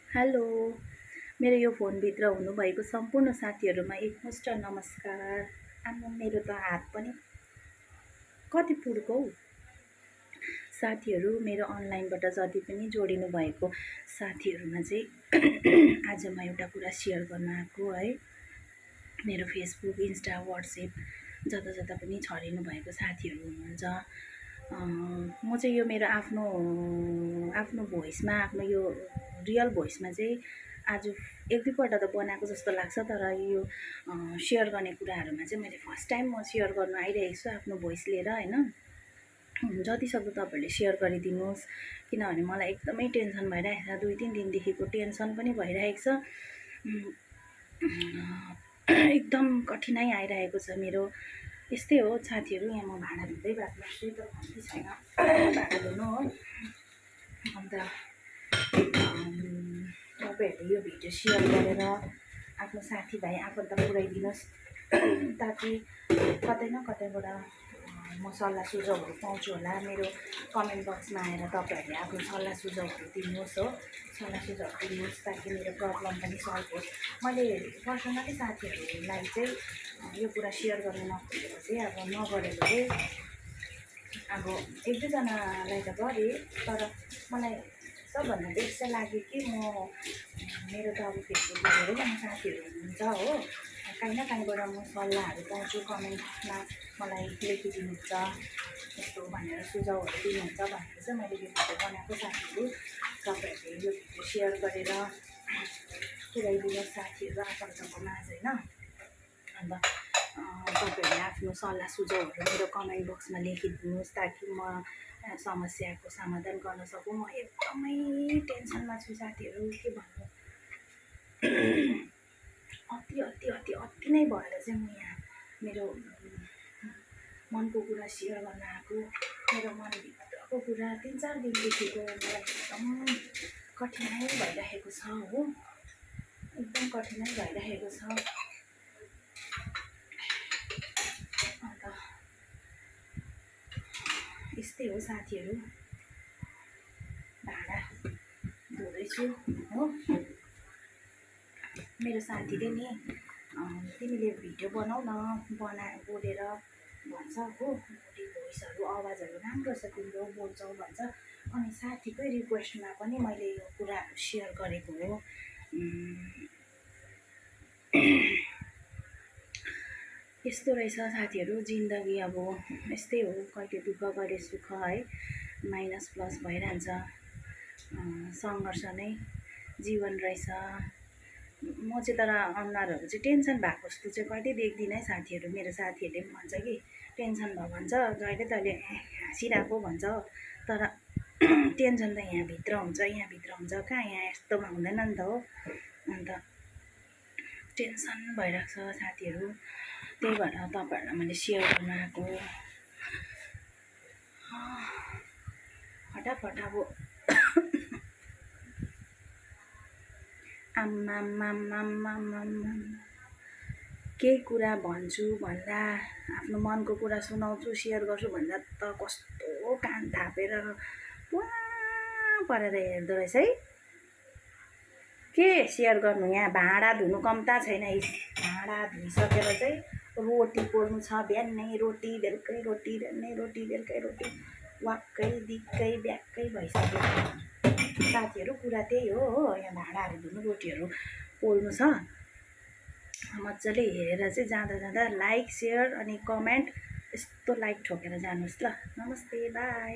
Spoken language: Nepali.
हेलो, मेरो यो फोनभित्र हुनुभएको सम्पूर्ण साथीहरूमा एकमुष्ट नमस्कार। आम्मा मेरो त हात पनि कति पुड्को हौ। साथीहरू, मेरो अनलाइनबाट जति पनि जोडिनु भएको साथीहरूमा चाहिँ आज म एउटा कुरा सेयर गर्न आएको है। मेरो फेसबुक, इन्स्टा, वाट्सएप जता जता पनि छरिनु भएको साथीहरू हुनुहुन्छ। म चाहिँ यो मेरो आफ्नो भोइसमा, आफ्नो यो रियल भोइसमा चाहिँ आज एक दुईपल्ट त बनाएको जस्तो लाग्छ, तर यो सेयर गर्ने कुराहरूमा चाहिँ मैले फर्स्ट टाइम म सेयर गर्न आइरहेको छु आफ्नो भोइस लिएर होइन। जतिसक्दो तपाईँहरूले सेयर गरिदिनुहोस्, किनभने मलाई एकदमै टेन्सन भइरहेको छ। 2-3 दिनदेखिको टेन्सन पनि भइरहेको छ। एकदम कठिनाइ आइरहेको छ मेरो। यस्तै हो साथीहरू। यहाँ म भाँडा धुँदै बात मार्छु, त भन्दै छैन भाँडा धुनु हो। अन्त तपाईँहरूले यो भिडियो सेयर गरेर आफ्नो साथीभाइ आफन्त पुऱ्याइदिनुहोस्, ताकि कतै न कतैबाट म सल्लाह सुझाउहरू पाउँछु होला। मेरो कमेन्ट बक्समा आएर तपाईँहरूले आफ्नो सल्लाह सुझाउहरू दिनुहोस् हो, सल्लाह सुझाउ दिनुहोस्, ताकि मेरो प्रब्लम पनि सल्भ होस्। मैले पर्सनली साथीहरूलाई चाहिँ यो कुरा सेयर गर्न नखोजेको चाहिँ नगरेको चाहिँ अब 1-2जनालाई त गरेँ, तर मलाई सबभन्दा बेस्ट चाहिँ लाग्यो कि मेरो त अब फेसबुकमा धेरैजना साथीहरू हुनुहुन्छ हो। काहीँ न काहीँबाट म सल्लाहहरू पाउँछु, कमेन्टमा मलाई लेखिदिनुहुन्छ यस्तो भनेर, सुझाउहरू दिनुहुन्छ भनेर चाहिँ मैले यो भिडियो बनाएको। साथीहरू, तपाईँहरूले यो भिडियो सेयर गरेर पुऱ्याइदिनुहोस् साथीहरू आफन्तको माझ होइन। अन्त तपाईँहरूले आफ्नो सल्लाह सुझाउहरू मेरो कमेन्ट बक्समा लेखिदिनुहोस्, ताकि म समस्याको समाधान गर्न सकौँ। म एकदमै टेन्सनमा छु साथीहरू, के भन्नु। अति नै भएर चाहिँ म यहाँ मेरो मनको कुरा सेयर गर्न आएको। मेरो मनभित्रको कुरा 3-4 दिनदेखिको मलाई एकदम कठिनाइ भइरहेको छ हो, एकदम कठिनाइ भइरहेको छ। अन्त यस्तै हो साथीहरू, भाँडा धुँदैछु हो। मेरो साथीले नि तिमीले भिडियो बनाऊ न, बोलेर भन्छ हो, भोलि भोइसहरू आवाजहरू राम्रो छ तिम्रो, बोल्छौ भन्छ। अनि साथीकै रिक्वेस्टमा पनि मैले यो कुराहरू सेयर गरेको हो। यस्तो रहेछ साथीहरू जिन्दगी। अब यस्तै हो, कहिले दुःख कहिले सुख है, माइनस प्लस भइरहन्छ। सङ्घर्ष नै जीवन रहेछ। म चाहिँ तर अनुहारहरू चाहिँ टेन्सन भएको जस्तो चाहिँ कहिले देख्दिनँ है साथीहरू। मेरो साथीहरूले पनि भन्छ कि टेन्सन भयो भन्छ, जहिले तैँले हाँसिरहेको भन्छ, तर टेन्सन त यहाँभित्र हुन्छ, यहाँभित्र हुन्छ, कहाँ यहाँ यस्तोमा हुँदैन नि त हो। अन्त टेन्सन भइरहेको छ साथीहरू, त्यही भएर तपाईँहरूलाई मैले सेयर गर्न आएको। फटाफट अब केही कुरा भन्छु भन्दा, आफ्नो मनको कुरा सुनाउँछु, सेयर गर्छु भन्दा त कस्तो कान थापेर पुरा परेर हेर्दो रहेछ है। के सेयर गर्नु, यहाँ भाँडा धुनु कम्ता छैन। भाँडा धुइसकेर चाहिँ रोटी पोल्नु छ। बिहानै रोटी, बेलुकै रोटी, बिहानै रोटी, बेलुकै रोटी, वाक्कै दिक्कै ब्याक्कै भइसक्यो साथीहरू। कुरा त्यही हो। यहाँ भाँडाहरू धुनु, रोटीहरू पोल्नु छ। मजाले हेरेर चाहिँ जाँदा जाँदा लाइक, सेयर अनि कमेन्ट यस्तो लाइक ठोकेर जानुहोस् ल। नमस्ते, बाई।